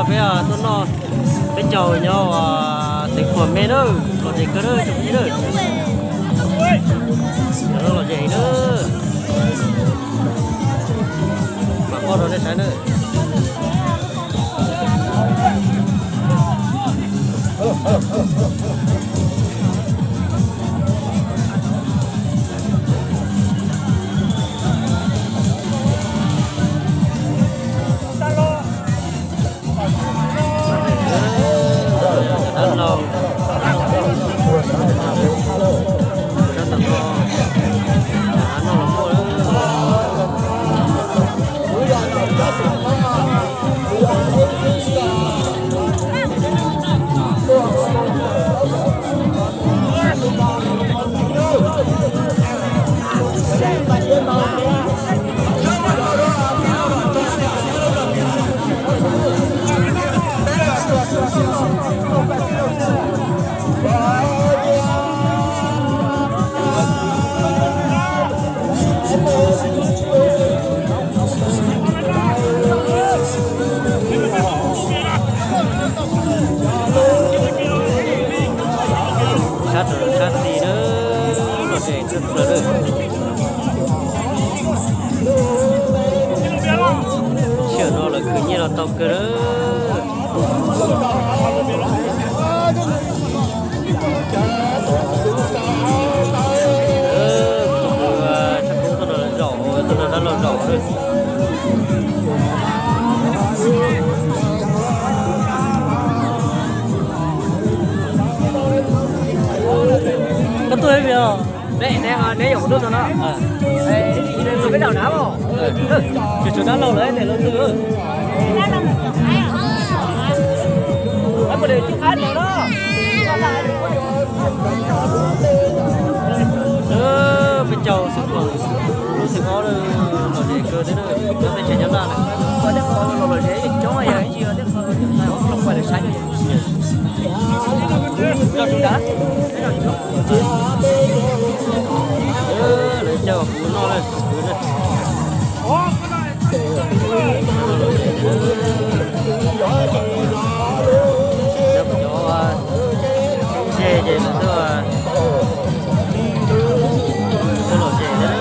Peb tuaj noj peb caug nyob xeev Khuam me na, lom zem kawg na tsoom phooj ywg na. Cov no lom zem heev na. Mam pom rau nej saib na. Sab rau sab xis na, lom zem kawg plaws na. Sij hawm no lawv khwv nyiaj los tau kawg na. Tshaj kub tuaj no zaum, tuaj no dab laug zaum na. Koj tuaj ib pliag os. Neb, neb, neb yuav kuv tuaj txog no. Peb zaum na. Tsuas tshuav dab laug lawm tes lub twg. Peb caug xeem Khuam lub xeem ob lawm, lom zem kawg thiab na, nyob teb chaws Nyab Laj na. Lom zem coob, los pais lawv saib. Lawv caw kuv noj na. Cov ze ces lawv twb, twb lom zem thiab.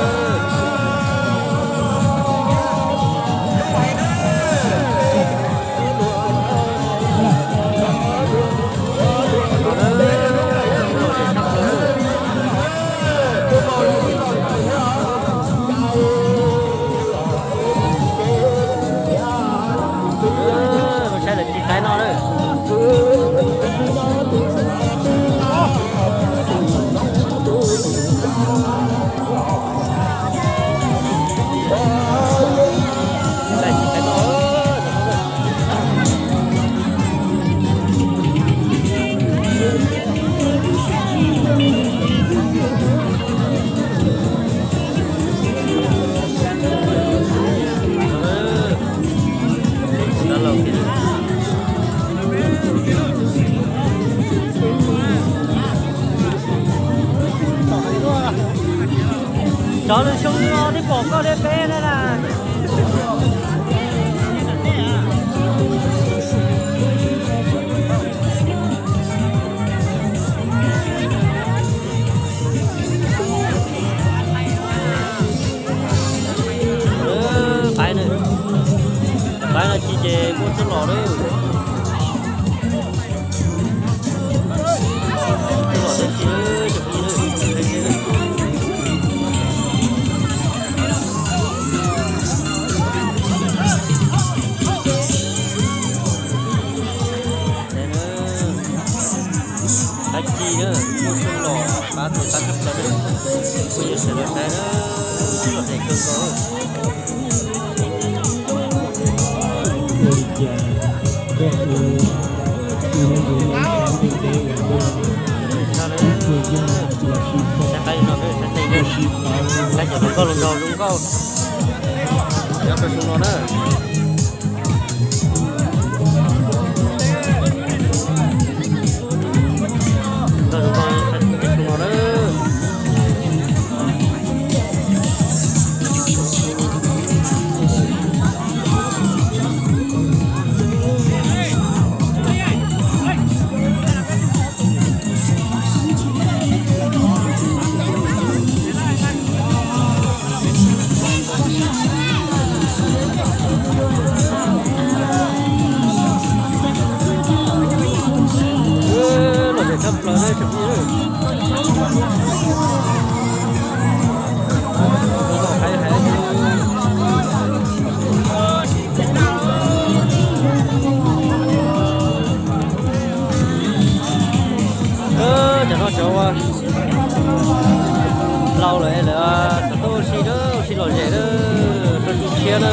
Saib lawv ci qaib no na. Cov lwm xyoo no twb pom koj li peb na. Qaib na, qaib no ci ces muaj txuj lom lawm. Txuj lom tib si. Qaib ci na, muaj txuj lom, qab txuj qab kawg plaws na. Phooj ywg sawv daws saib na, lom zem kawg nkaus. Saib qaib no, saib tej, saib cov hluas nkauj hluas nraug zoo nkauj, nyob rau xyoo no na. Lom zem tshaj plaws na tsoom phooj ywg. Cov no cov ua laus lawm es lawv xav tuaj ua si na, ua si lom zem na, rau xyoo tshiab na.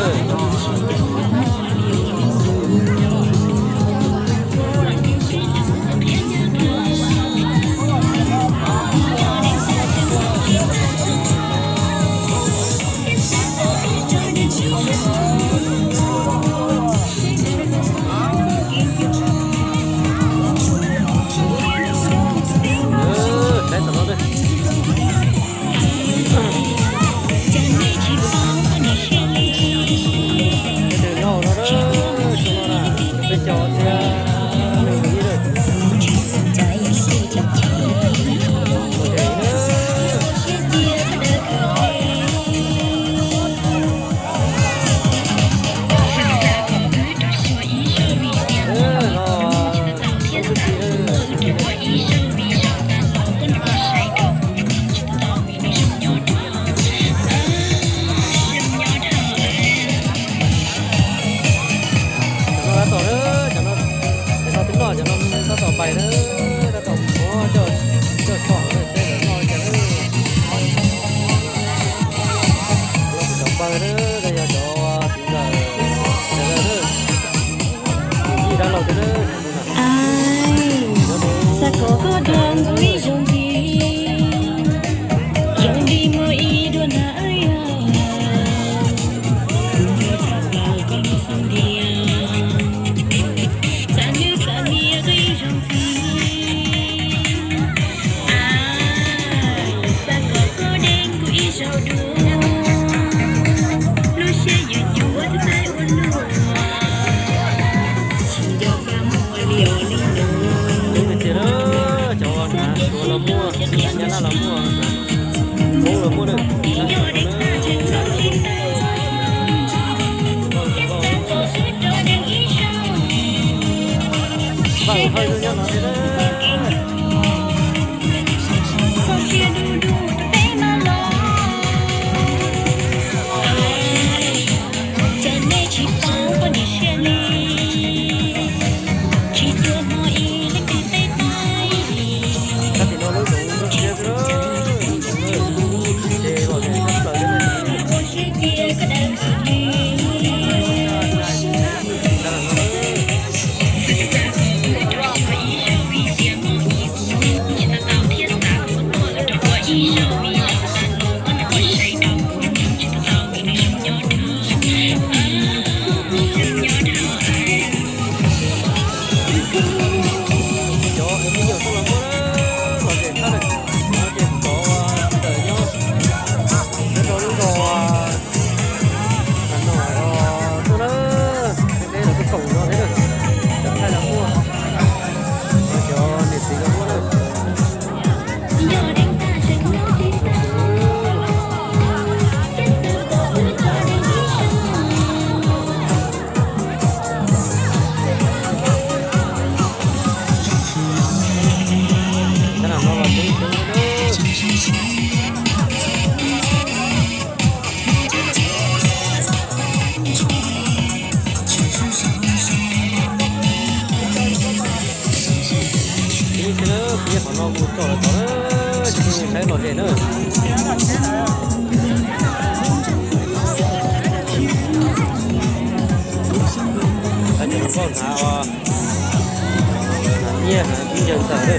Cov no tab tom, cov no, cov no twb noj, cov no tab tom pais na, tab tom muab coj, coj tsom na, seb lawv noj li cas na. Los kuv cov pawg na, no yog cov txiv ntxawm, cov lawv na, yij dab laug thiab na. Xav kom koj dua kuv ib zaug ntxiv, zoo li muaj ib duab hnav yog, kuv yuav rov qab koj lub xub ntiag, xav nws xav nias koj ib zaug ntxiv. Xav kom koj deev kuv ib zaug dua, lub siab yuav yuav twb txawj ua luaj, tsis nco faj muaj li os li no. Cov hnav suav los muaj, hnav nyab laj los muaj, hmoob los muaj na. Vaj hawj nyob no thiab na. Sab tim no lub zoov ntsuab xiab xwb, ces lom zem tshaj plaws li. Cov me nyuam tuaj los muaj, lom zem tshaj lawm. No ces kuv cov sawv daws nyob, nyob rau lub zos Nam Nom tuaj na, deb deb los tuaj koom no thiab na. Cov thaij los muaj, cov niam txiv los muaj na. Ib xwb na, peb qhov no mus txog lawm tod na, ces saib lom zem na. Cov no koj hnav, hnav nyiaj hnav tib ncaws ntxawm na.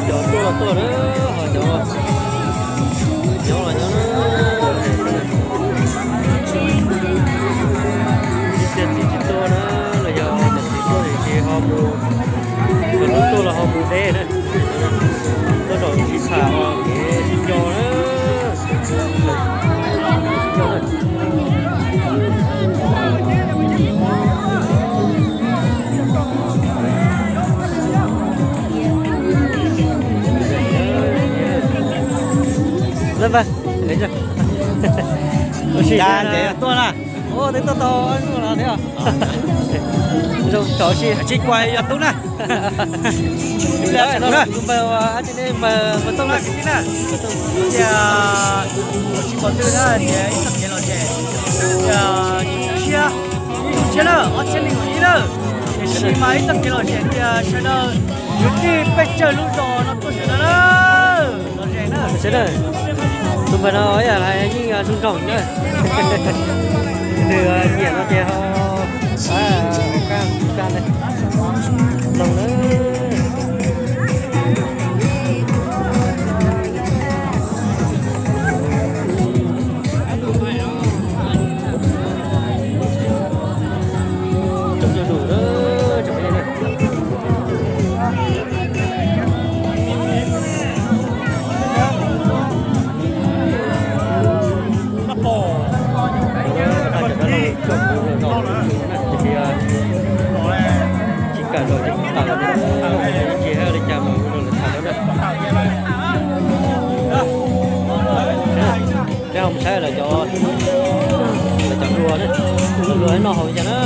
Cov tuaj los tuaj na, ho cov nyob los nyob na. Ib txhia txiv tsis tuaj na, los yog cov txiv tuaj ces ho mus, cov hlub tuaj los ho mus deb na. Tuaj zaum sib tham kev sib nco na. Sib nco na. Ua si tuaj na. Ua tau tau zoo no thiab. Zoo tau si tsis kuas yog tub na. Npawg, npawg Tooj na, tias tsis pom twg na, tias ib txoj kev lom zem, tias tshiab, ib lub tshiab na, ob txhiab nees nkaum ib na. Tiam sis mas ib txoj kev lom zem tias sawv daws yuav tig pes tsawg lub zos no tuaj sawv daws na. Lom zem na. Tus npawg no yam hais yeej zoo nraug na. Nws nyiam no ces ho kaj kaj le mloog na. Coob zuj zus na, tsoom phooj ywg na. Tsis kam zaum ces tawm, tsis hais li cas mas ua rau lawv tham na. Peb ho mus saib lawv cov, lawv cov hluas na, hluas no haus li cas na.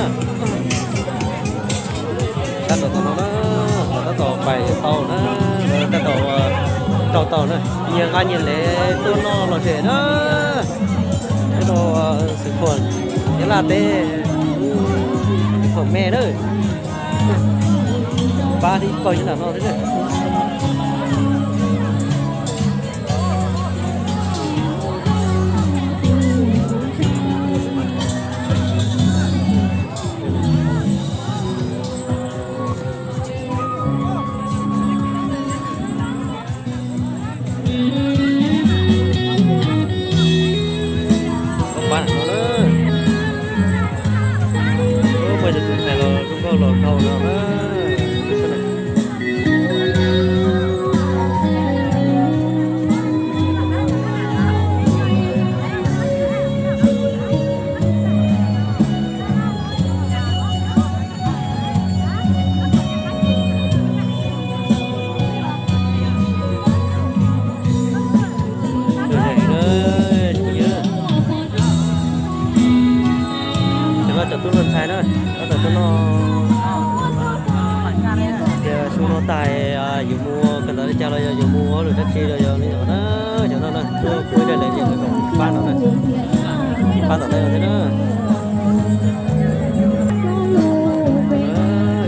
Sab nraum tod no na, lawv tab tom pais tau na, lawv tab tom rau tau na, nyias nqa nyias lev tuaj noj lom zem na. Nyob rau xeev khuam Nyab Laj teb, xeev khuam me na. Pab tib pawg nyob ntawm no thiab na. Pab no na, muaj tus ntxhais los zoo nkauj los dhau no na. Cov no cov tub hluas ntxhais na, tab tom tuaj noj. Tias xyoo no tag yuav mus kawm ntawv li cas los yog yuav mus ua hauj lwm dab tsi los yog li no na, cov no na tuaj kuj ib daim lawv ces lawv kom pab no na, pab tom ntej no thiab na.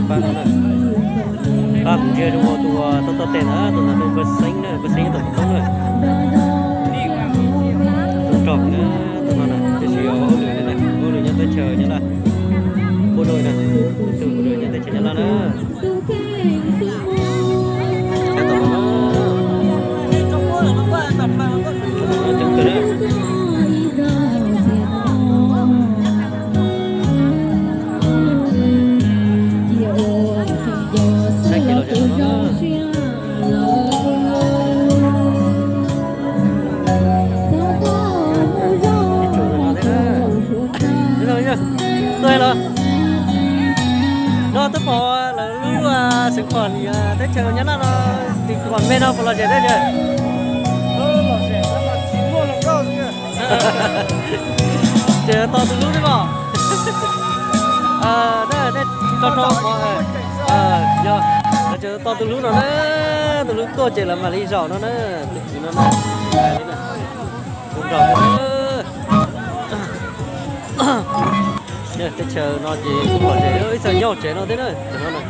Pab no na, pab kuv ntsia zoo ua tus toj toj tes na, tus ntawd tus npawg Xeeb na, npawg Xeeb tom Xeeb na. Tus nrog na, tus no na tiam sis yog hauj lwm na, hauj lwm nyob teb chaws Nyab Laj, pub rau na, tus hauj lwm nyob teb chaws Nyab Laj na. Coob kawg na. Saib kiag los zem no na. Tuaj los no twb pom lawv lub xeev khuam teb chaws Nyab Laj no, tim khuam me no puas lom zem thiab ces. Ces tos tus hlub thiab mas. Nej rau rau, yog ces tos tus hlub no na, tus hlub tuaj ces lawv mam li zaum no na, tus kwv no na. Tus nrog teb chaws no ces kuj pom tsev ib txog nyob tsev no thiab na, cov no na.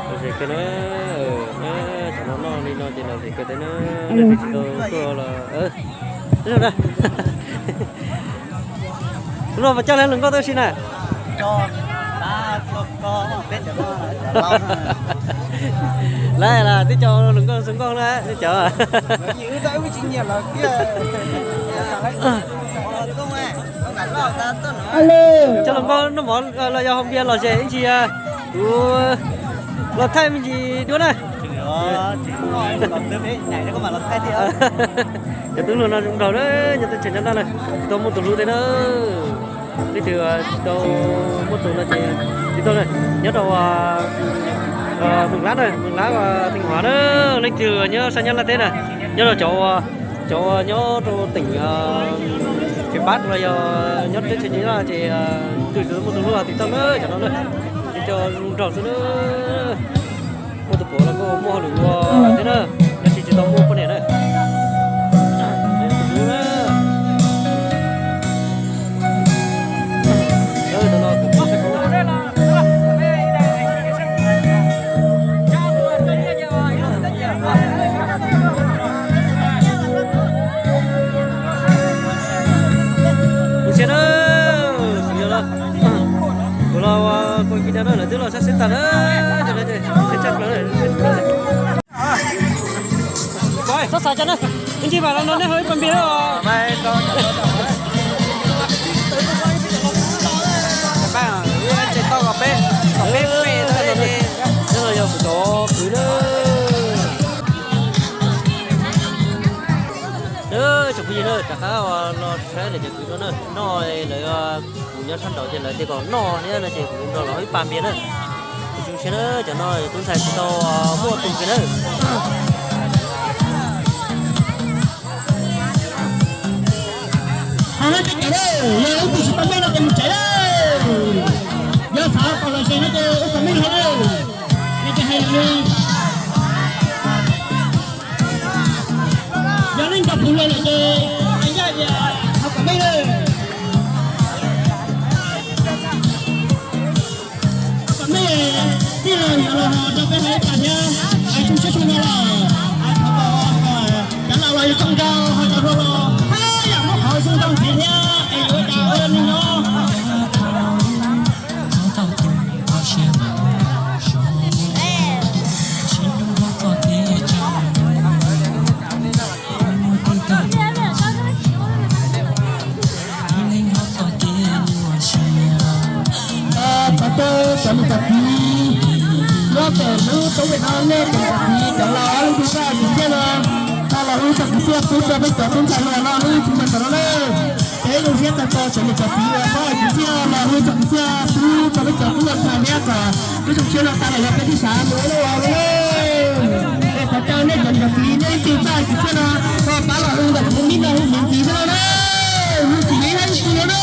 Lom zem kawg na, cov no noj li no ces lom zem kawg thiab na, leej twg tsis tau tuaj los na. Tus no puas coj lawv hluas nkauj tuaj ua si na? Lawv las twb coj hluas nkauj hluas nkauj na, twb coj. Coj hluas nkauj noj mov los yog haus npias lom zem ib ntsis, kuv los thaij me ntsis dua na. Cov tub hluas no zoo nraug na, nyob teb chaws Nyab Laj na, tsis tau muaj tus hlub thiab na. Leej twg tsis tau muaj tus no ces tsis tau na, nyob rau Mws Lab na, Mws Lab Theej Huav na, leej twg nyob sab Nyab Laj teb na, nyob rau cov, cov nyob rau teem Fiv Pab los yog nyob teb chaws Nyab Laj ces twg tsis muaj tus hlub tiv tauj na, cov no na, ces cov zoo nraug xwb na. Muaj tus pom los kuj muaj hauj lwm ua thiab na, tab sis tsis tau muaj poj niam na. Kuv siab na, kuv yog los, kuv los ua kuv kis na, lawv twb los sab xib tag na, txhob xav cov na, ib ntsis mam los no nej ho ib pas npias os. Yog kuv cov kwv na. Tsoom phooj ywg na, rov qab los saib lawv cov kwv no na, noj lawv kuv nyob sab nraud ces lawv tias kom noj thiab no ces kuv nrog lawv ib pas npias na. Kuv zoo siab na, cov no yog tub ntxhais tsis tau muaj tus kiag na. Ho na, yog leej twg tsis tau meej no ces mus tsev lawm. Yog xav kom lom zem no ces ua kom meej hlo lawm. Yog ces hais li, yog leej twg pw lawm lawm ces hais ncaj tias ho kom meej lawm. Kom nej tij laug yog los rau peb hais ib pas thiab, hais tsoom siab tshua no los, thov kom cov laus los yog tsoom nraug ho cov hluas los, yam muab qhov zoo nraug ntxiv thiab es yuav ua cas ua neeg nyob. Cov cov niam cov txiv nyob pem lub teb chaws no, nej cov niam cov txiv cov laus leej twg txoj hauv kev xyiam no, tau los hu txog kev xyiam pub rau peb cov tub ntxhais hluas no lub tsev neeg no na. Peb zoo siab tag nrho cov niam cov txiv uas txoj hauv kev xyiam los hu txog kev xyiam pub rau peb cov tub ntxhais thiab kom lub tsev neeg no tau los yog peb tij Xav Muas lub ua na. Es thov caw nej cov niam cov txiv nej leej twg txoj hauv kev xyiam no, pab los hu ntawm tus me me no hu mus ntxiv xwb no na. Hu ntxiv ib leeg tus no na.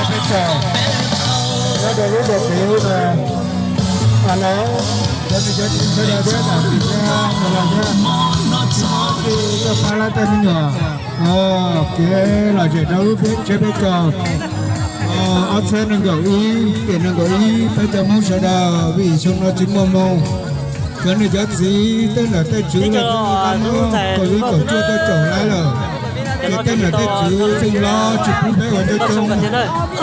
Peb tsaug, nyob rau lub rau kev na, a no, cov niam cov txiv sawv daws thiab tam sim no los thiab, tsis muaj tus tuaj pab lab tej me nyuam kev lom zem rau lub teb chaws peb caug. Ob txhiab nees nkaum ib, tiam nees nkaum ib, peb cov Hmoob sawv daws vim xyoo no tsis muaj hmoo, cov niam cov txiv tej nam tej tswv los tej niam tej txiv kaum ib kaum cuaj tuaj caum lab lawm, ces tej nam tej tswv txheej hlob tsis pub peb ua coob coob.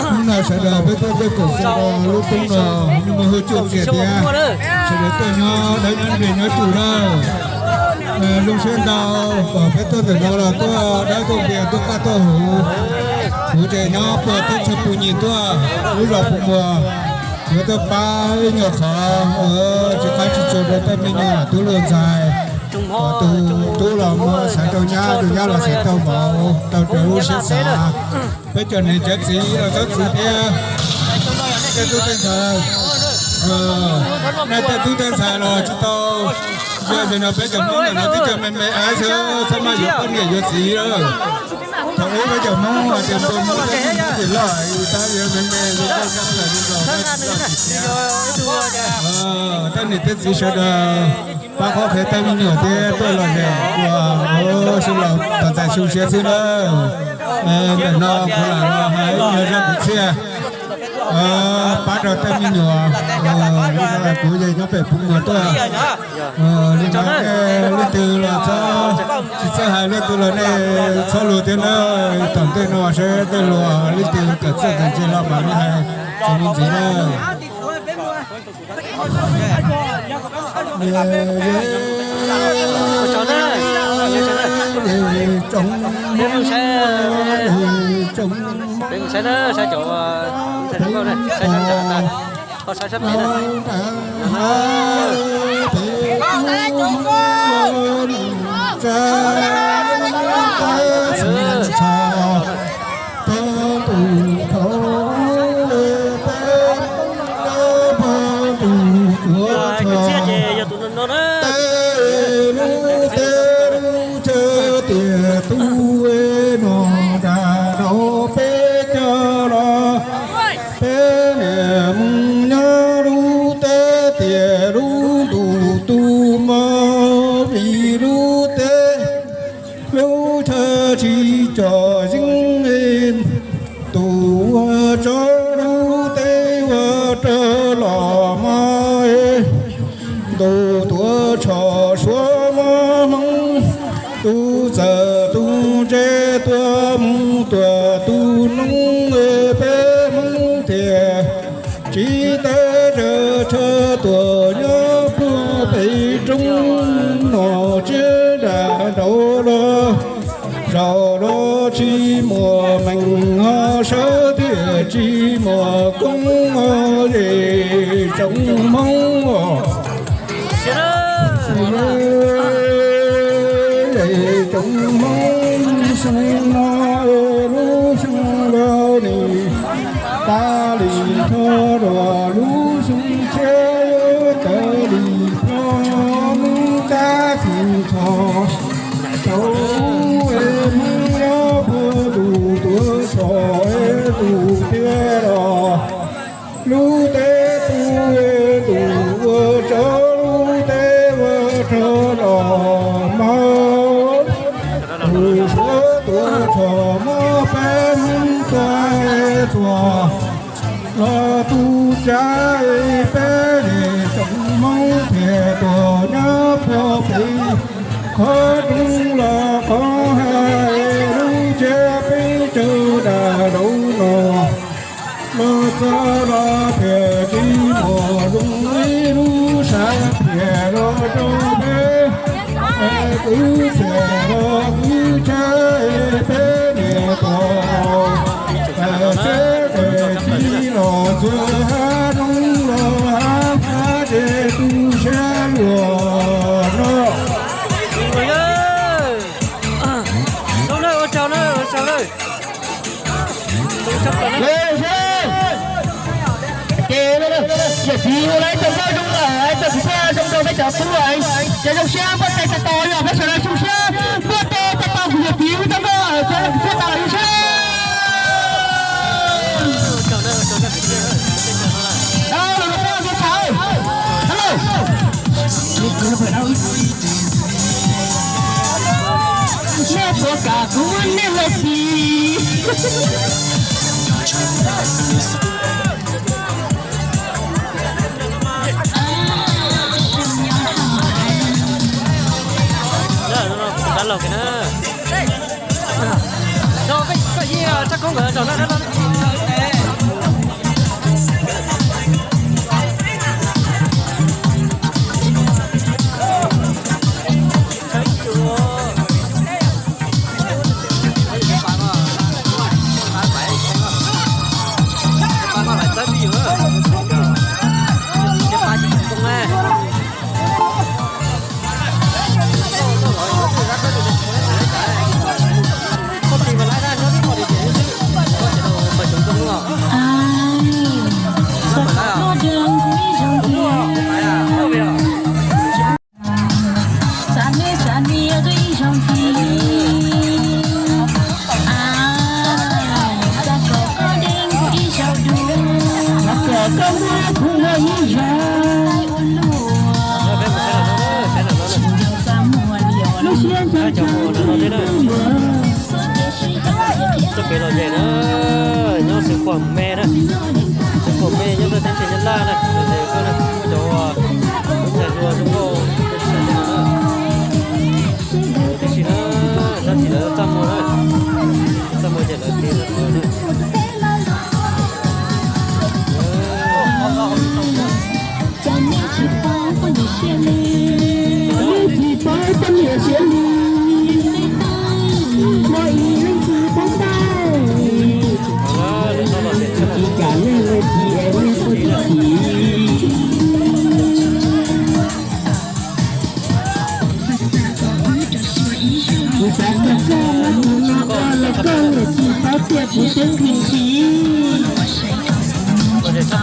Hnub no sawv daws peb tuaj tuaj koom xyoo rau lub roob no, nws muaj hwj chim tiag tiag. Sawv daws tuaj nyob dawb nyob nres nyob tsum lawm. Zoo siab ntau kom peb tuaj ntawm no los tuaj dawb tuaj npias tuaj kaj tuaj huv, huv ces nyob puag teb chaws Pus Nyim tuaj lub zos Pus Muas, yuav tuaj pab ib nyuag qhov tsis qab tsis tsuas rau tej me nyuam tub luag ntxhais, kom tus tub los muab xaiv tau nyab, tus nyab los xaiv tau vauv, tau raws lub siab xav. Peb cov niam cov txiv los txhob txwv thiab. Tej tub tej ntxhais, nej tej tub tej ntxhais los tsis tau, yog li no peb cov Hmoob ntawm no twb cov me me ab xwb, txhob maj yuav poj niam yuav txiv lawm. Thaum ub peb cov Hmoob hais tias npua Hmoob thiab Hmoob tim loj, tab yuav me me zoo nkauj tshaj plaws li los. Tej niam tej txiv sawv daws pab qhuab qhia tej me nyuam thiab tuaj lom zem ua xyoo laus tos txais xyoo tshiab xwb nawb. Ntawm no kuv lam los hais ib nyuag zaj kwv txhiaj pab rau tej me nyuam. Li no kuv yeej nyob pem Pus Muas tuaj. Li no leej twg los txhob, tsis txawj hais leej twg los nej txhob luag thiab nawb. Tom ntej no seb tej luag leej twg kawm txawj kawm ntse los mam li hais txuas mus ntxiv nawb. Kwv txhiaj ces yog tus no na. Lub teb lub chaw tias tub no nram rau peb cov los, peb niam mus nyob lub teb tias lub ntuj tu mog vim lub teb lub chaw tsis cov yeeb. Tus ua tsov lub teb ua rau los mog, ntuj tuav tsho suav mog hmoov, tus txawm tus ntse tuaj mus tuaj tus noob, peb hmoov tias tsis teb tsawg tsawg tuaj nyob puag pem roob no, tsiab nram nraud los zaum los tsis muaj meej ho sawv tias tsis muaj koob ho, es tsoom hmoob os. Es tsoom hmoob xyoo no, lub xyoo laus nim tab lim nrho dua lub xyoo tshiab, yuav tawm lim nrho mus tab txwm txhos. Tau es hmoob nyob puag ntuj tuav tsho es ntuj tiag los, lub teb tu es ntuj ua tsov lub teb ua rau los mog. Tus suav tuav tsho mog peb hmoob tuag es tuag los tu tsab, peb tsoom hmoob tias tuaj nyob puag pem qhov roob los qhov hav, lub tsiab peb tsawg dam rau no. Los txog los tias tsis muaj zoo ib lub sab phiaj los rau peb, kwv txhiaj los kwv tshaj peb niam pog, seb peb tsis los txog hav zoov los hav pab ces tu siab luag no. Ces yawm txiv ua lawv cov nkauj zoo lawm, cov kwv txhiaj zoo rau peb cov tub lawm, ces zoo siab npuaj tes tau tos, yog peb sawv daws zoo siab npuaj tes tau tos kuv yawm txiv ua cov nkauj, cov kwv txhiaj tau zoo siab. Kuv muab nej los siv. Xav me xav nias ib zaug ntxiv, xav kom koj deev kuv ib zaug dua, xav kom koj muab kuv ua ib zaug. Lub siab ntshai ntshai. Txoj kev lom zem na, nyob xwb khuam me na, xwb khuam me nyob rau teb chaws Nyab Laj na, lom zem kawg na, muaj cov ua ntxhais hluas zoo nkauj tib si na, tab sis lawv txaj muag na, txaj muag ces lawv tiv lawv na. Leej tsis paub poj niam siab li, no ib leej tsis paub tau. Ib cov neeg lawv tsis es neeg tsis txi. Kuv xav kom koj los mus no los koj niam tsis paub tias kuv twb nqhis ntsis. Ua cas sawv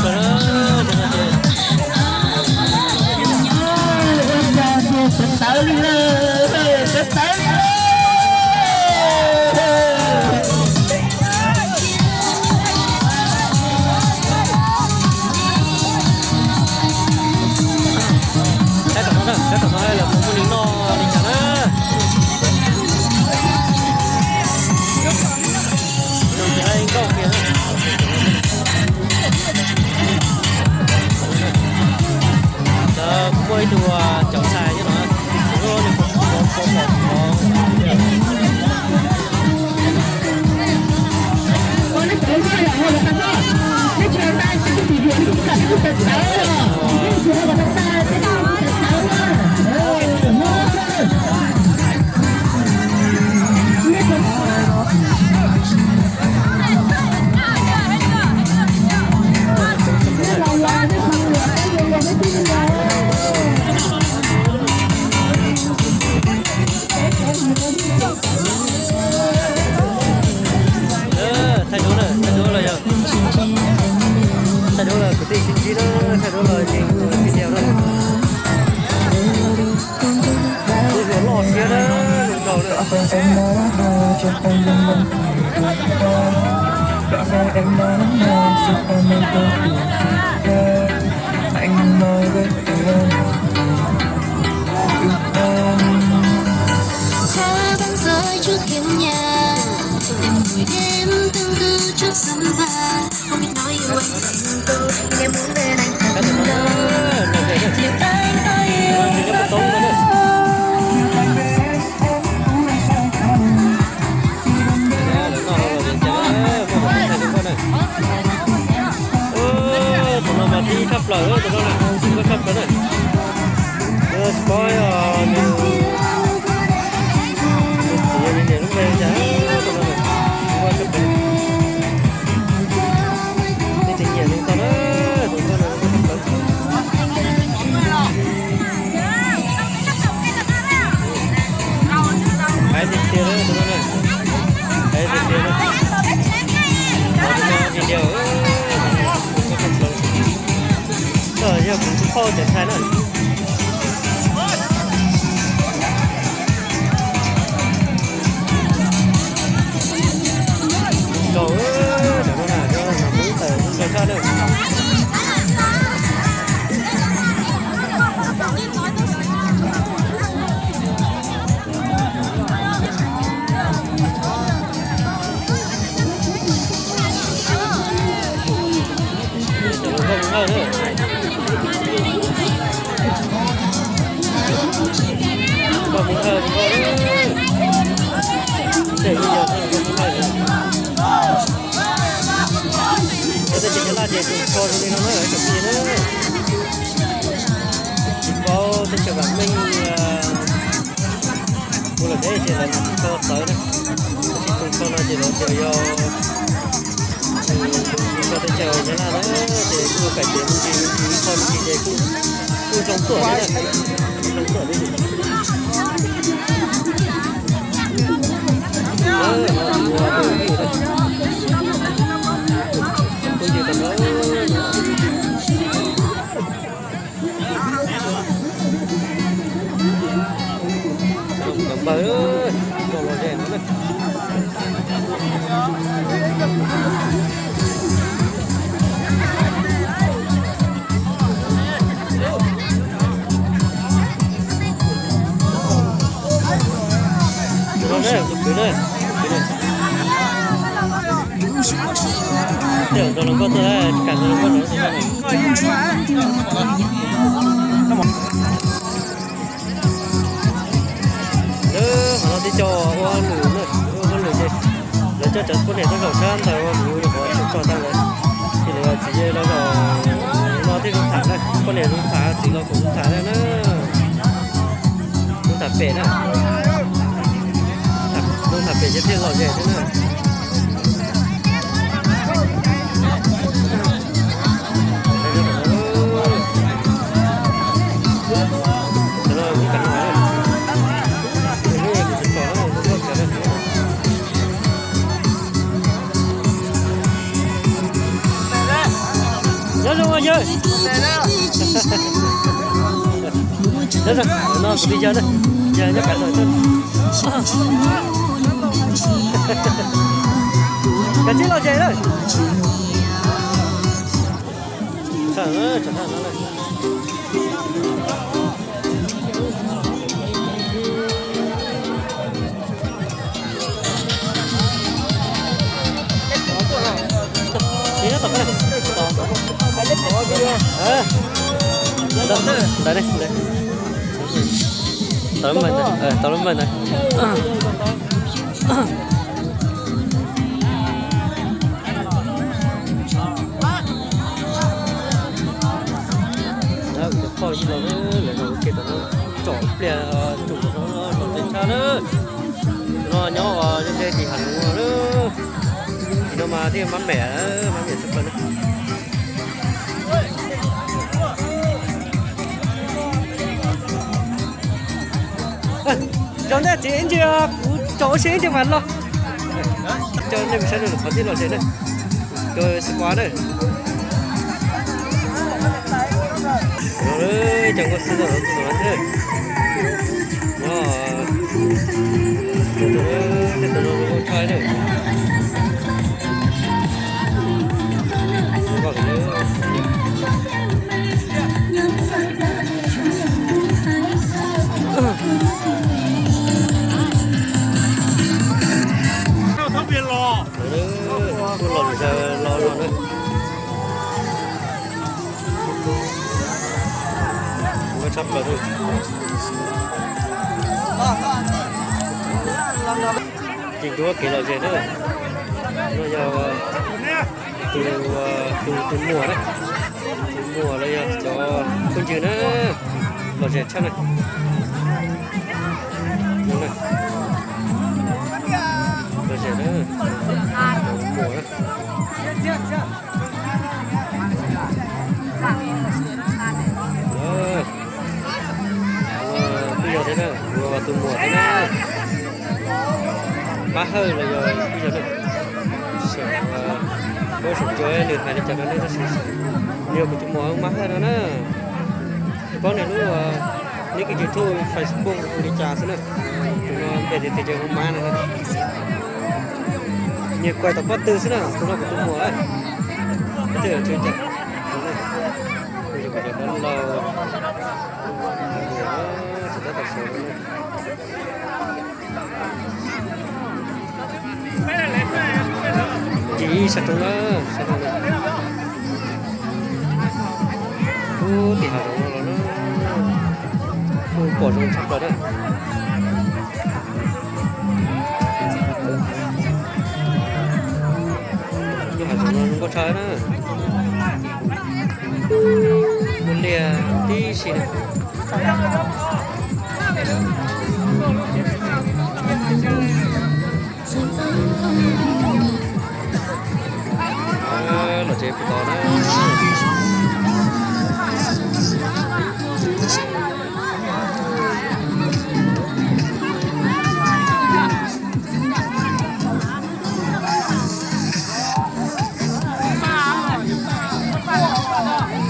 tawv li lawm, sawv tawv li lawm. Saib tom no na, saib tom no lawv puas muaj neeg noj li cas na. Tus ces lawv nkauj kiag na. Lawv kuj muaj ib tug cov ntxhais nyob no, tus lub nws puas puas puas puas. Thaij duab na, thaij duab los yog, thaij duab los kwv tij sib ntsib na, thaij duab los yeej video na. Lub hluas loj siab na, zoo nraug na. Tus no mas thib tshaj plaws, tus no mas thib tshaj plaws na. Tsis paub nws, nws txiv nws niam lub npe cas, tus no mas tshaj plaws. Nej tsis nyiam tus no na, tus no na. Hais tiag tiag na, tus no na. Hais tiag tiag na. Tus no video, koj yog kuv tus phauj cov ntxhais na. Zoo nkauj, cov no na, cov no na, kuv tawm zoo nkauj tshaj na. Tej yog tej yog tej laj ces tus kho zoo li no na, tsoom phooj ywg na. Tsis paub teb chaws vam meej ua luam deb ces lawv tsis kho txawv na. Tab sis tus kho no ces lawv tias yog tus kho teb chaws Nyab Laj na, ces kuj kaim tes me ntsis me ntsis, ib qho me ntsis ces kuj zoo tuaj li na. Zoo tuaj li. Cov npawg, cov lom zem no na. Tus no na, tus kwv na. Tej zaum nrog hluas nkauj tuaj, kam nrog hluas nkauj no. Lawv hov no tib co ua hauj lwm na, ua hauj lwm ces lawv coj cov poj niam tuaj zaum sab ntawd ua hauj lwm, nyuam qhuav tso tag lawm. Ces lawv txiv yawg los zaum no thiaj zoo tham na, poj niam zoo tham, txiv los kuj zoo tham na. Zoo tham pem na. Zoo tham pem ces thiaj lom zem thiab na. Nyob zoo yawg. Nyob zoo, no kuv li yawg na. Yawg nyob kav ntawd xwb. Kav tsij lom zem na. Ntawd, ntawd, ntawd. Tau lub npawg ntawd, tau lub npawg ntawd. Cov poj ywg los lawv ua ke tom no, tsom pliag tus no los tes tshaj na. Tus no nyob ua nyob ze tim Has Nuv na. Tim no mas thiaj mab mem, mab mem tshaj plaws na. Zoo ntej txiv ib ntsis, kuv tsom ua si ib ntsis mas los. Coj nej mus saib qhov twg lom zem na. Cov xib kuav na. Cov nkauj xwb tau los tus no thiab. Nyob, tej tus no zoo tshaj na. Kuj los zaws los los na. Tshaj plaws. Ces ntuj kev lom zem na. No yog tus, tus, tus muam na. Tus muam los yog cov phooj ywg na. Lom zem tshaj na. Lom zem na. Tus muam na. Kuj yog thiab na, tus muam thiab na. Mab Hawj los yog kuj yog na. Paub saum cua nws hais li cas rau nej tab sis nws yog kuv tus muam Mab Hawj no na. Paub nws lub nick YouTube, Facebook li cas xwb na. Tus no npe tias tias hu Mab no na. Nyias kuj tom pob tw xwb na, tus no kuv tus muam. Tej zaum tsis cas. Kuv cov dab laug, cov dab laug sawv. Ntsis ib sab roob na, sab roob na. Ub, tim hav zoov no los na, kuj pom zoo tshaj plaws na. Tus no zoo nkauj tshaj na. Muaj liaj tib si na. Los tsev puas tos na.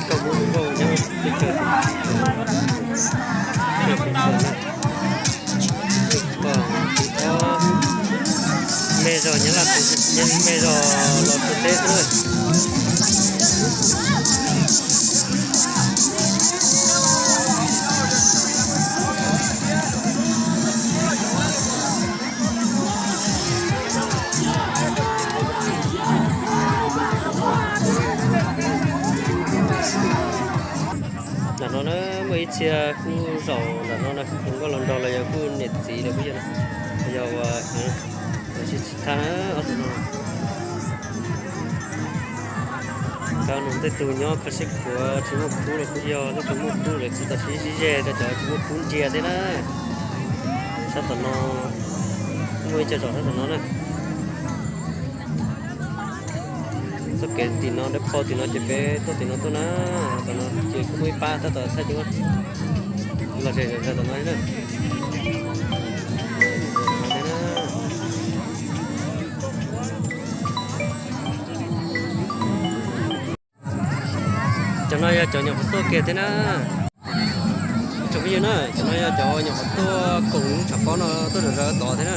Koj muab zoo nkauj nyob teb chaws, me zog nyob Laj, me zog los txog teb xwb na. Ntawm no na, muaj ib txhia kuj zaum ntawm no na, zoo nkauj los nraug los yog kuj niam txiv lawm kuj yog na, yog ua, tsis tsis thaj na, ob tug no. Kab no tej tug nyob kho siab khuav tsis muaj khub los kuj yog, tej tug muaj khub lawv tsis tau sib sib ze rau cov tsis muaj khub ntsia thiab na. Sab tom no, muaj ib co zaum sab tom no na. Txoj kev tim no dawb paug tim no ces peb tuaj tim no tuaj na. Tom no ces kuj muaj ib pab tab tom thaij duab los zem zom zaws tom no na. Cov no yog cov nyuam qhuav tuaj kiag thiab na. Tsoom phooj ywg na, cov no yog cov nyuam qhuav tuaj koom tshav pob no tuaj zom zaws tod thiab na.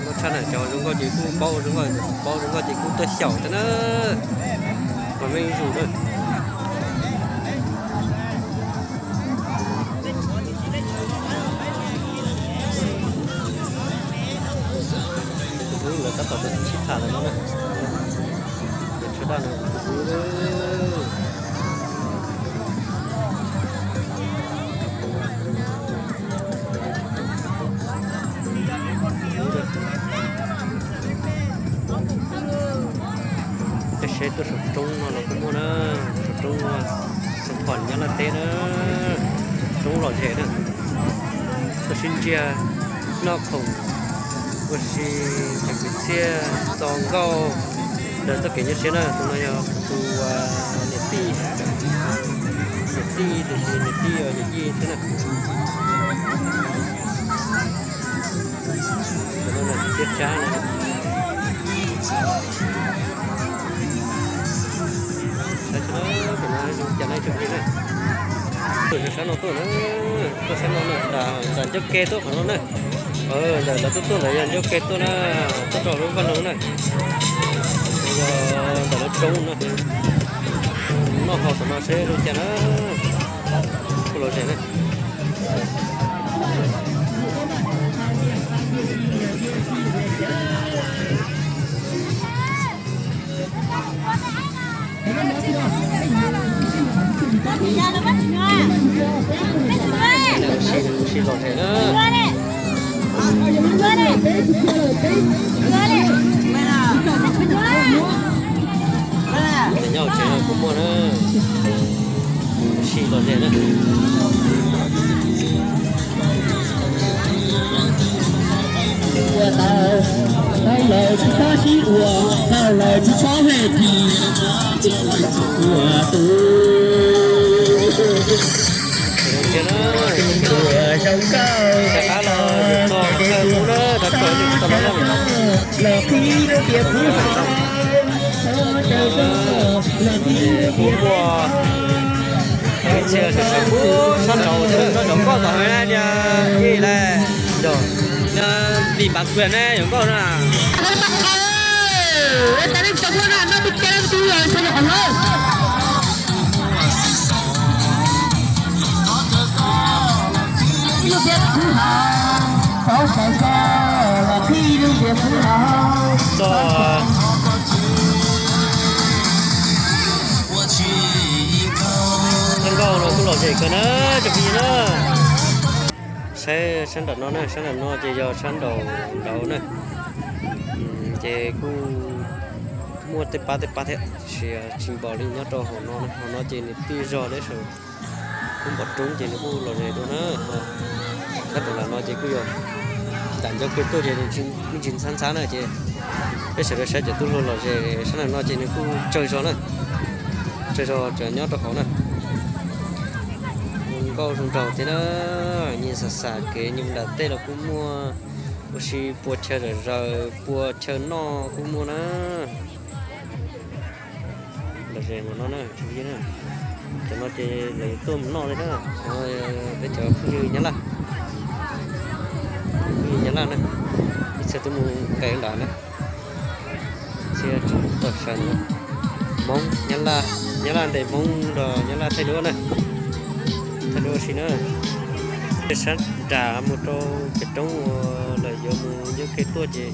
Nkauj tshaj na, cov zoo nkauj ces kuj paub zoo nkauj, paub zoo nkauj ces kuj tuaj xyaum thiab na. Mas meej zuj zus na. Tus hlub lawv tab tom sib tham lawm no na. Cov tshuaj daj no tus hlub. Tej seb tuaj saum roob no los kuj muaj na, saum roob Xeev Khuam nyob Laj teb na, roob lom zem na. Tuaj sib ntsiag noj khoom ua si, kwv txhiaj txo nkauj ntawm txoj kev nyuaj siab na. Tus no yog tus niam tij, niam tij tiam sis niam tij yog niam yij thiab na. Txiab tsab no. Saib seb no, cas no tsoom phooj ywg na. Tuaj sab no tuaj na, tuaj sab no na, nram ncauj ke tuaj qhov no na. Ntawm lawv tuaj tuaj ntawd yog ncauj ke tuaj na, tuaj rau lub vaj loog na. Yog ntawm lawv roob na. Noj haus tom no seb zoo cas na. Kuj lom zem na. Sib lom zem na. Nyob hauv tsev no kuj muaj na. Sib lom zem na. Ua tau, tau lawm tsis txhob sib ua, tau lawm tsis txhob hem kis. Ua tus ua zoo nkauj, rov qab los txog qhov chaw kub na, rov txog lub tod no na. Los qhib lub tias kuv los, los qhib lub tias kuv los. Ib txhia sawv sawv puag sab nraud thiab, nraud nkauj tom hauv na, niag ib le, yog, niag Lis Npav Kuam ne, yog nkauj na. Txog Thaj nkauj no kuj lom zem kawg na, tsoom phooj ywg na. Saib sab nram no na, sab nram no ces yog sab nraum nraud na. Ces kuj Muaj tej pab tej pab thiab, tiam sis tsis npaum li nyob rau hauv no, hauv no ces nws tij zog thiab, kuj npom roob ces nws kuj los ze dua na. Sab tom ntawm no ces kuj yog tam ncauj kev tuaj ces nws kuj tsis ntxhab ntxhab na ces peb sawv daws saib cov tub hluas los ze sab ntawm no ces nws kuj tsawg zog na, tsawg zog cov nyob rau hauv na. Zoo nkauj zoo nraug thiab na, nyias xam xam kev, nyias nram tej los kuj muaj, ua si pua chaw zom zaws pua chaw noj kuj muaj na. Los ze no na, cov no ces lawv tuaj mus noj li na, peb cov phooj ywg Nyab Laj, phooj ywg Nyab Laj na, ib txhia twb mus nqes nram na, ib txhia tseem tuaj sawv ntawd. Hmoob, Nyab Laj, Nyab Laj ntes Hmoob nrog Nyab Laj thaij duab na, thaij duab ua si na. Tej sab nram mus rau pem roob uas lawv yuav mus ncauj kev tuaj ces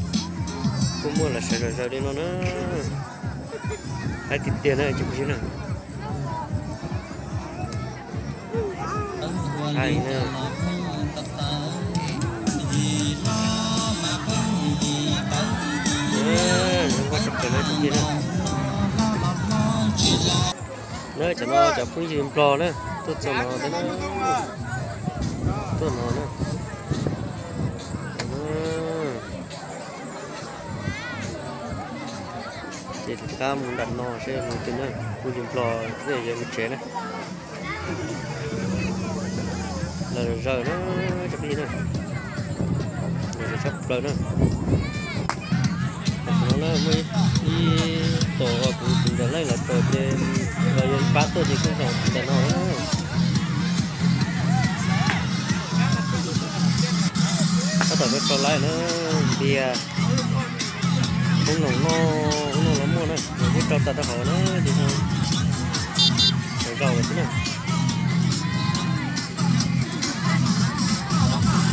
kuj muaj lawv sawv zom zaws li no na. Haib tiag tiag na cov phooj ywg na. Haib na. Zoo nkauj tshaj plaws na cov phooj ywg na. Na cov no cov phooj ywg Nplog na, tuaj txog no thiab na, tuaj no na. Ces rov qab mus nram no seb mus twg na, phooj ywg Nplog thiaj yuav mus tsev na. Lawv zawm na, tsoom phooj ywg na, lawv tshaj plaws na. Tam sim no na muaj ib, ib tog uas kuv tus ntawm leej lawv tog ces los yuav pab tuaj ces kuj zaum ntawm no na. Tab tom rau laib na, npias, hoob noom noj, hoob noom los muaj na, nws kuj rau tas rau hauv na, ces no zaum lawm xwb na.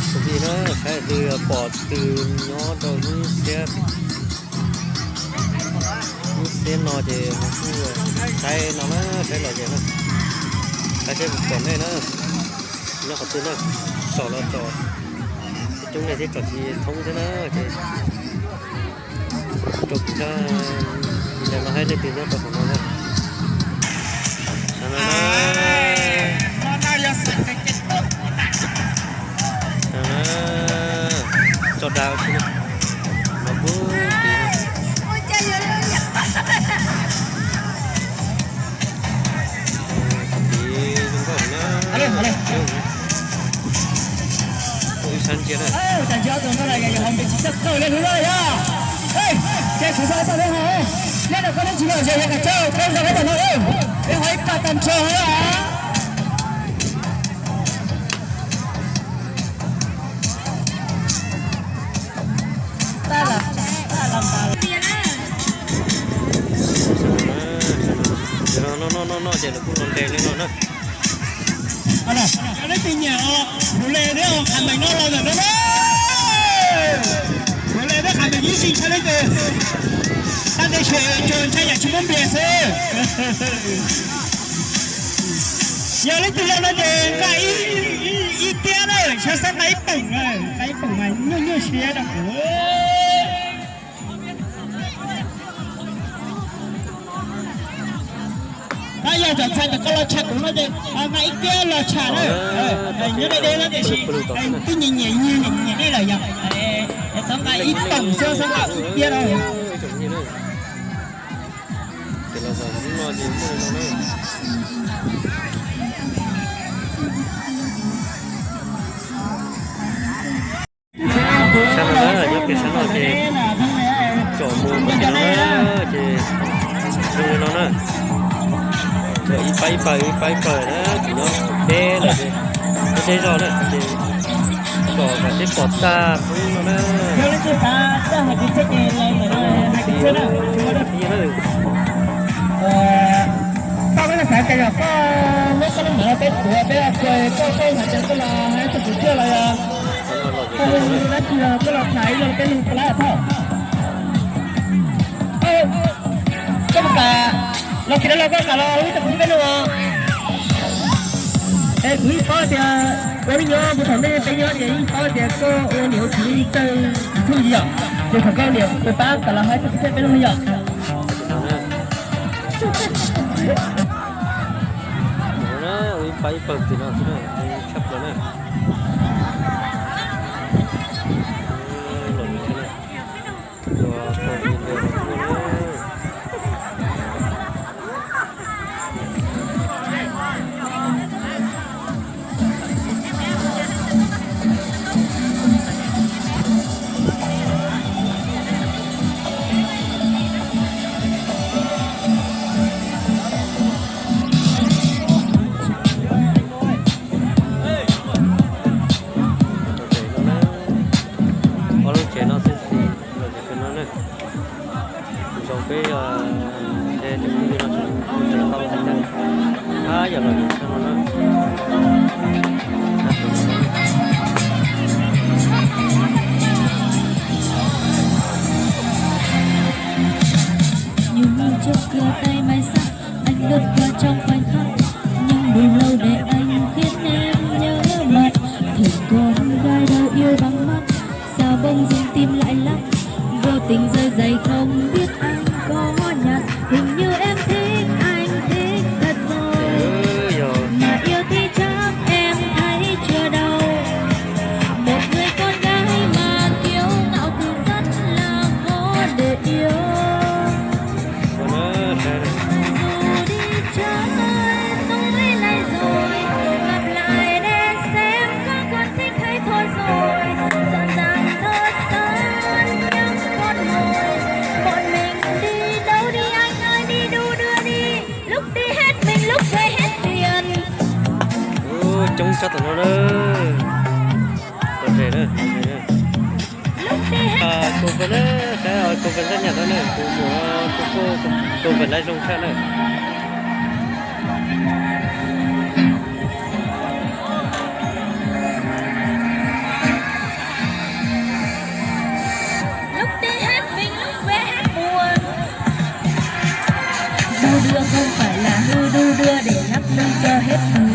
Tus phooj ywg na, saib twg pom twg nyob rau lub xiab, lub xiab no ces kuj saib no na, saib los ze na, saib seb puas pom nej na, nyob qhov twg na, tsom los tsom, coob coob nej thiab tsom tsis thoob thiab na, ces rau kuv sab ntawm no saib leej twg nyob rau qhov no na. Tso dag ua si no. Los pub tid no. Tid zoo nkauj na. Ib sab ntsia na. Noj noj noj noj ces lawv kuj los ntes li no na. Yog leej twg nyiam os, kuv le neb os, qhas meem no los ntawm no na. Kuv le neb qhas meem ib sij tshaj leej twg. Tab ntawd ces tsuas ntshai yam tsis muaj npias xwb. Yog leej twg los no ces nqa ib tiab na, sawv xeeb nqa ib poom, nqa ib poom mas nyuaj nyuaj siab rau kuv. Tab yog cov ntxhais ntawm koj los tshaj kuv no ces nqa ib tiab los tshaj na. Nyob deb deb no tiam sis twb nyiam nyiam nyiam nyiam nej lawm yog, es txhob nqa ib poom xwb, txhob nqa ib tiab no. Sab no na, nyob pem sab no ces tsom mus pem no na, ces zoo li no na. Ib pab ib pawg, ib pab ib pawg na, kuv nyob pem lawm ces, peb zej zog na ces tsom kom peb pom tag roob no na. Koj xav tias yog koj muab koj lub moov peb tuav peb ua koj, koj xav tias koj los hais txog kwv tij los yog koj dab tsi los koj los tham ib lo peb lug puas laib thoj. Koj mus kam los kiag no los koj kam los ib tsoom kwv tij peb lug. Es kuv yeej paub tias ua me nyuam mus thaum ntej peb nyob ces yeej paub tias koj ua niam ua txiv yeej txawj txhua yam, ces thaum koj niam tus pab kam los hais txog kwv tij peb lug yom. Mus na, ua ib pab ib pawg tim no xwb na, tshaj plaws na. Los mus thiab na. Ua tau video los tuaj na. Ob lub tsev no xwb xwb, los tsev no na. Zoo peb, ces tus phooj ywg no tseem tau tau hab yog los tsev no na. Nhung nhung trong kìa tay mày sắp, anh lướt qua trong khoảnh khắc, nhưng đủ lâu để anh khiến em nhớ mặt. Thời con gái đâu yêu bằng mắt, sao bông dưng tim lại lắc. Vô tình rơi giày không biết anh có nhặt, hình như em thích anh thích thật rồi. Mà yêu thì chắc em thấy chưa đâu. Một người con gái mà kiêu ngạo thì rất là khó để yêu. Dù đi chơi tôi lại rồi, lặp lại để xem có còn thích hay thôi rồi. Dọn dàng thời gian nhắm con mồi, bọn mình đi đâu đi anh ơi, đi đu đưa đi. Lúc đi hết mình, lúc về hết tiền. Ú, coob tshaj tawm no na. Los tsev na, los tsev na. Kuv pes na, kuv pes ntxaj nyam no na, kuv mus, kuv, kuv pes lawv zoo tshaj na. Lúc đi hết mình, lúc về hết buồn. Đu đưa không phải là hư, đu đưa để lắc lư cho hết hồn.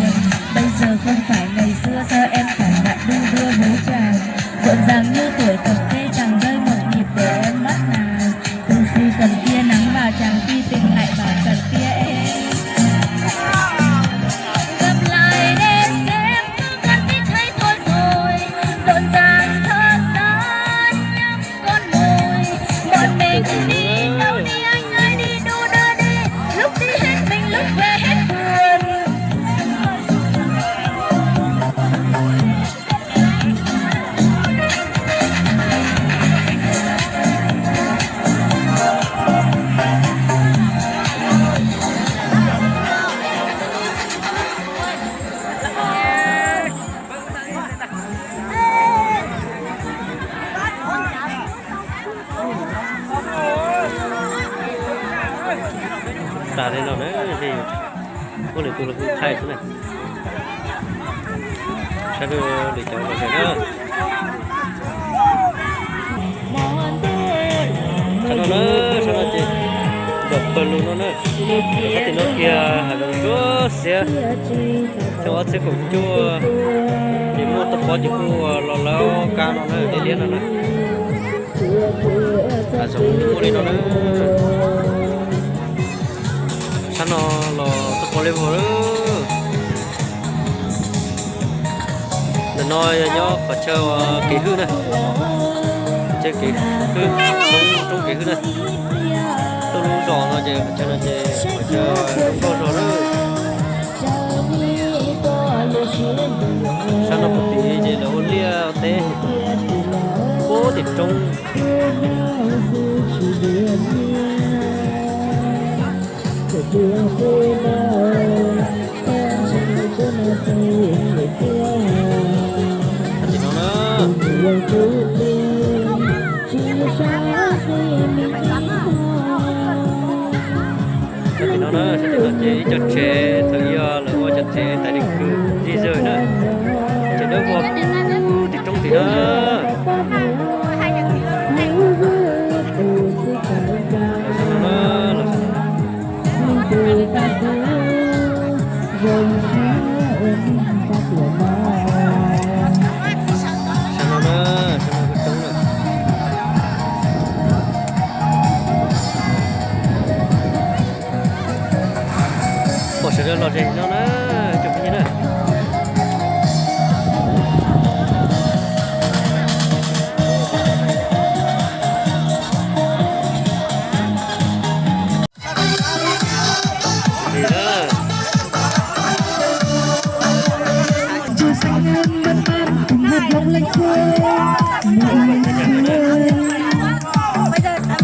Bây giờ không phải ngày xưa, sao em phải ngại đu đưa với chàng. Rộn ràng như tuổi thơ, thế chàng rơi một nhịp để em bắt nạt. Từ si cần tia nắng và chàng si tình lại bảo cần tia em. Gặp lại để xem có cần biết hay thôi rồi. Rộn ràng thơ xa nhắm con môi. Bọn mình đi đâu đi anh ơi, đi đu đưa đi. Lúc đi hết mình, lúc về hết buồn. Tas li no na, ces ua lwm tus los kuj thaij xwb na. Saib lwm cov los tsev na. Sab no na, sab no ces nram pawg lug no na. Sab tim no kiag hav zoov ntsuab xiab, xyoo ob txhiab kaum cuaj ces muaj toj pob ces kuj los lawv kab no na, liab liab no na. Hav zoov muaj li no na. Sab no los toj pob liab vog lawm. Ntawm no yog nyob qhov chaw kev hwj na, qhov chaw kev hwj, roob, roob kev hwj na. Tuaj lub zos no ces qhov chaw no ces qhov chaw zoo nkauj zog lawm. Sab no puag tid ces lawv ua liaj teb puag tim roob. Tim no na, sab tim no ces ib co tsev thaum ub lawv ua cov tsev tái định cư di rời na. Ces lawv ua puag tim roob tim na. Sab no na, sab no kuj coob na. Lom zem no na, cov phooj ywg na.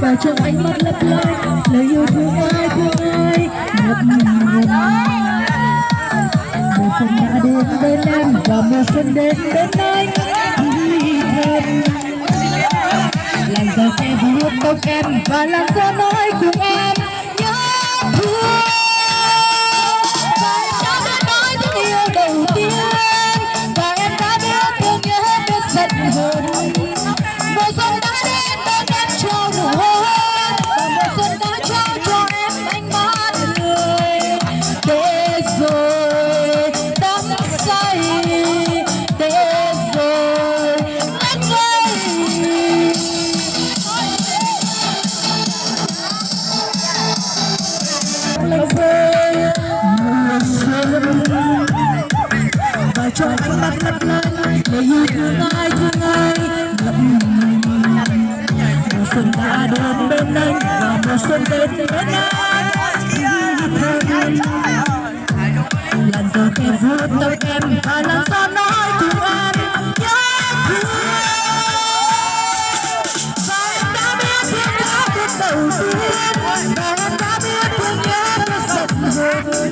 Và trong ánh mắt lấp lánh, lời yêu thương ai thương ai ngập ngừng. Mùa xuân đã đến bên em và mùa xuân đến bên anh thì thầm. Làn gió che vuốt tóc em và làn gió nói cùng em nhớ thương. Và em đã biết nói tiếng yêu đầu tiên, và em đã biết thương nhớ biết giận hờn. Mùa xuân đã đến bên em trao nụ hôn, và mùa xuân đã trao cho em ánh mắt người. Tết rồi đắm say, Tết rồi ngất ngây. Làng quê mùa xuân và trong ánh mắt lấp lánh để yêu thương ai thương ai ngập ngừng. Mùa xuân đã đến bên anh và mùa xuân đến bên em. Làn gió khẽ vuốt tóc em và làn gió nói cùng em nhớ thương. Và em đã biết thương nhớ biết đầu tiên, và em đã biết thương nhớ biết giận hờn.